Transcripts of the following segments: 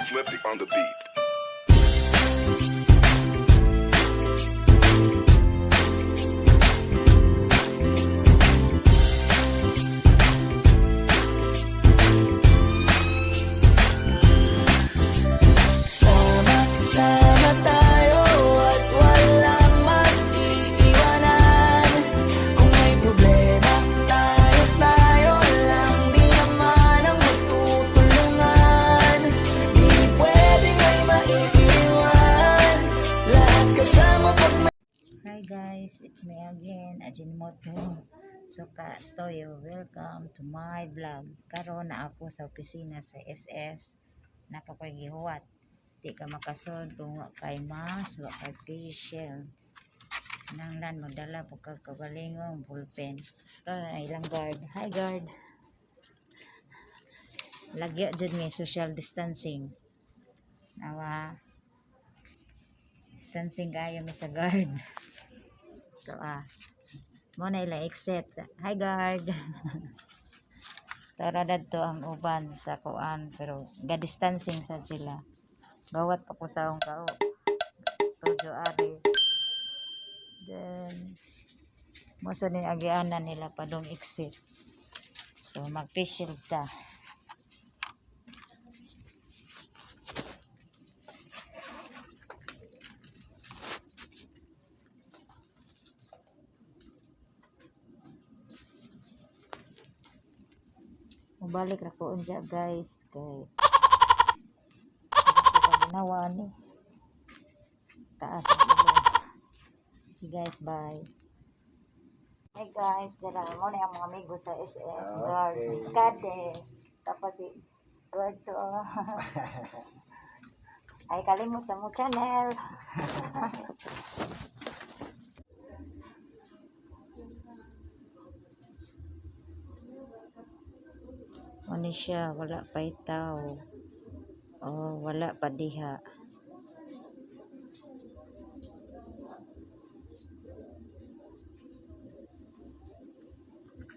Flippy on the beat. Sama-sama tayo at walang mag-iiwanan. Kung may problema, tayo tayo lang. Di naman ang magtutulungan. Di pwedeng may maiiwan. Lahat kasama pag may Hi guys, it's me again, Ajinomoto Suka Toyo. Welcome to my vlog. Karon na ako sa opisina sa SS. Napakoy gihuwat. Di ka makasod kung wa kay mask, wa kay face shield. Nanglan magdala po ka kabalingong bullpen. Ito na ilang guard. Hi, guard. Lagya jud mi social distancing. Nawa distancing kayo mi sa guard. So ah. Mo na ila exit. Hi, guard. Tara dadto ang uban sa kuan pero ga distancing sad sila. Gawat pa ko sa akong kao. Tojo ari. Then mo sa ni agianan nila padong exit. So mag face shield ta. Mubalik ra ko unja, guys, kay gusto ka ginawa ni. Taas ang ulo. Okay guys, bye. Hey guys, dara mo na ang mga amigo sa SS Guard. Cades. Tapos si guard to. Oh. Ay kalimot sa mo channel. Ano siya, wala pa itaw. Oh, wala pa diha.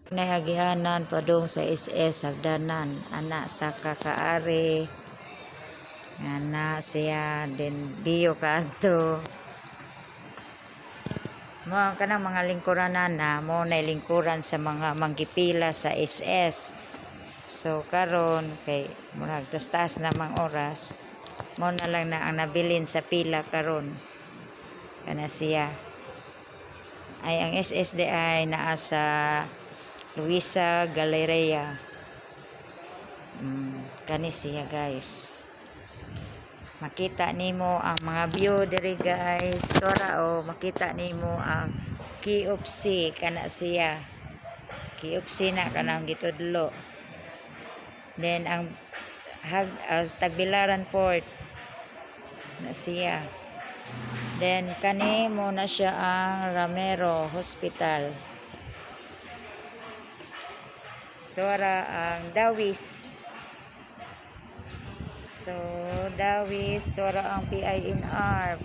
Nahagianan padung sa SS hagdanan ana sa kakaari. Ana siya din biyo kaadto. Mo ang kanang mga lingkuranan na mo na lingkuran sa mga manggipila sa SS. So karon kay murag tas-taas na mang oras, mo na lang na ang nabilin sa pila karon. Kana siya. Ay ang SSD ay naa sa Luisa Galleria. Kani siya, guys. Makita nimo ang mga view diri, guys. Tora o makita nimo ang KFC kana siya. KFC na kanang gitudlo. Then ang Tagbilaran Port na siya. Then kani mo na siya ang Ramero Hospital. Tora ang Dawis. So, Dawis, tora ang PINR.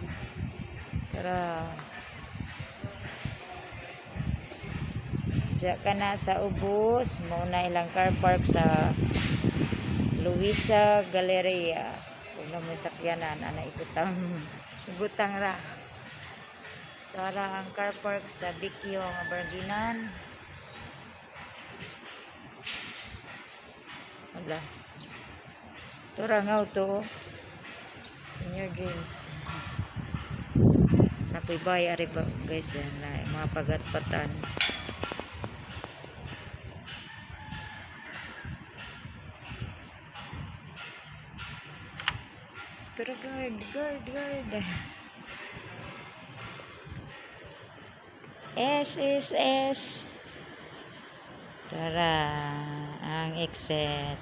Tara. Diya ka na sa ubos, mo na ilang car park sa Luisa Galleria. Kung na mo sakyanan, ana ibutang ibutang ra. Tara ang car park sa Bikyo nga Barginan. Wala. Tora nga auto. In your dreams. Napoy bay ari ba guys yan na mga pagatpatan. Tara, guard, guard, guard. S S S. Tara, ang exit.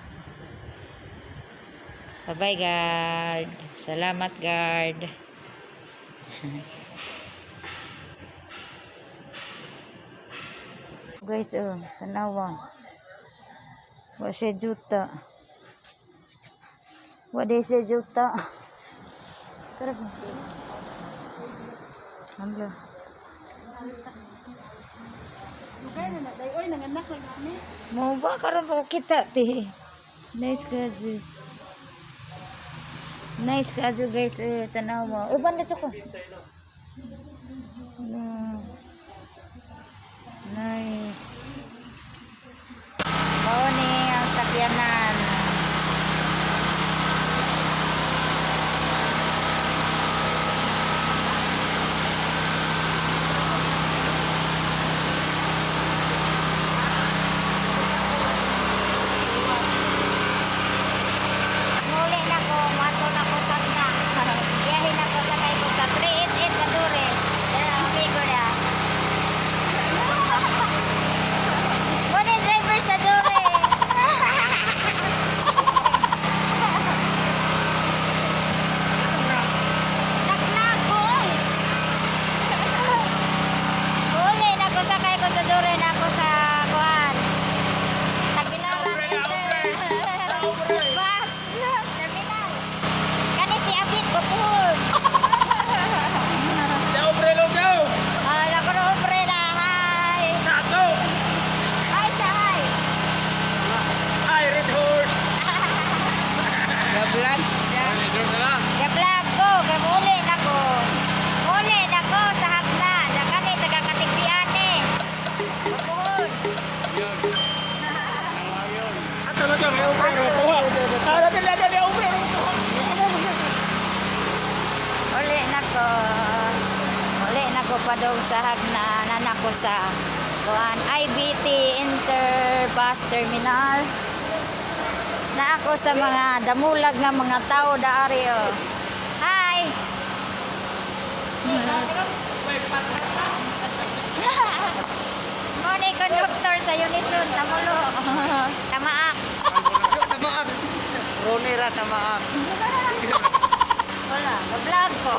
Bye-bye, guard. Salamat, guard. Guys, oh, tanawa. Wa siya juta. Wa di siya juta. Tara. Hala. Oy, nanganak lang kami. Mo ba karon ko kita ti. Nice kaji. Nice kaayo, guys, eh, tanawa. Uban dito ko. Nice. Mao ni ang sakyanan. Muli na ko, mato na ko sa na. Biyahe na ko, sakay ko sa 388 Kadure. Ang amigo na. Muna driver sa Dure. Naglag ko, oy. Uli na ko, sakay ko sa Dure na ako sa kuan. Tagbilaran Inter. Bus. Terminal. Kani si Abit Bapuhon. Ah, nakuro opre na. Hi. Hi sa hi. Ga-vlog ko, kay muli na ko. Muli na ko sa hagna. Na kani taga Katigbian eh. Bapuhon. Uli na ko. Uli na ko padong sa hagna. Nana ko sa kuan IBT Inter Bus Terminal. Na ako sa mga damulag nga mga tao daari oh. Hi. Mo ni conductor sa Unison Tamulo. Tamaak. Tamaak. Ronera tamaak. Wala, vlog ko.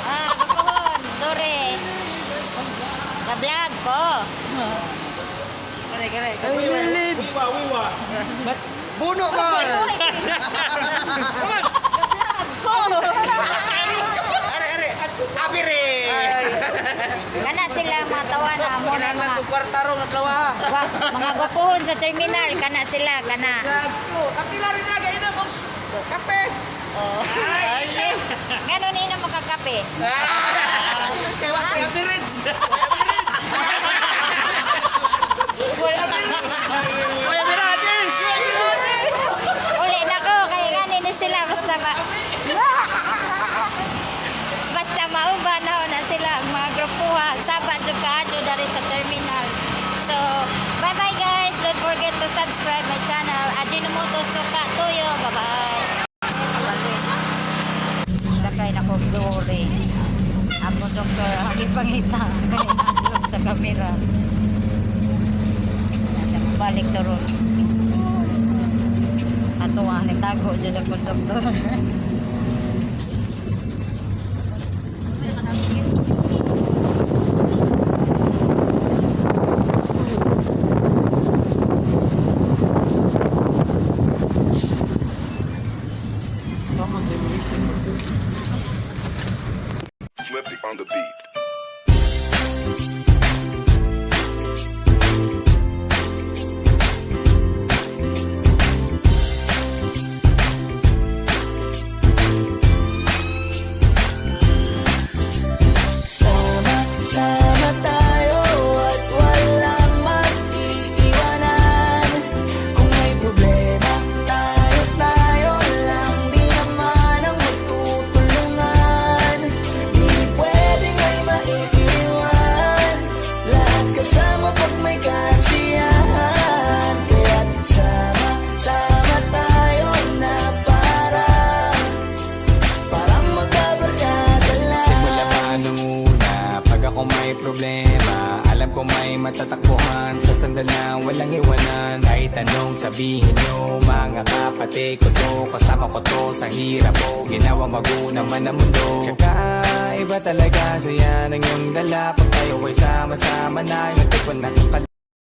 Ah, kukuhon, dore. Ga-vlog ko. Kare kare. Wiwa wiwa. Buno man. Ga-vlog ko. Are are. Abire. Kana sila mga tawa na mo na mga kwarta ro nga tlawa. mga gwapuhon sa terminal kana sila kana. Kapila rin na gaina ko. Kape. Ay. Ngano ni na makakape? Kay wa kay appearance. Uli na ko kay ngani ni sila basta mauba na ho na sila ang mga grupuha saba jud kaayo dari sa terminal. So, bye bye guys. Don't forget to subscribe my channel. Ajinomoto Suka Tuyo. Bye bye. Sakay na ko glory. Ang doktor ang ipangita kay naglog sa kamera. Nasa balik to ron. Ato ang nagtago dyan ang konduktor. Flippy on the beat. Sama-sama tayo at walang mag-iiwanan. Kung may problema, tayo-tayo lang. Di naman ang magtutulungan. Di pwedeng may maiiwan. Lahat kasama pag may kasiyahan. Kaya't sama-sama tayo na parang magkabarkada lang. Simula pa nung una, pag ako may problema, alam ko may matatakbuhan. Sa sandal na walang iwanan. Kahit anong sabihin nyo, mga kapatid ko to. Kasama ko to sa hirap ko. Ginawa maguna man ang mundo. Tsaka iba talaga saya ng iyong dala. Pag tayo ay sama-sama na, yung tipo nakakala.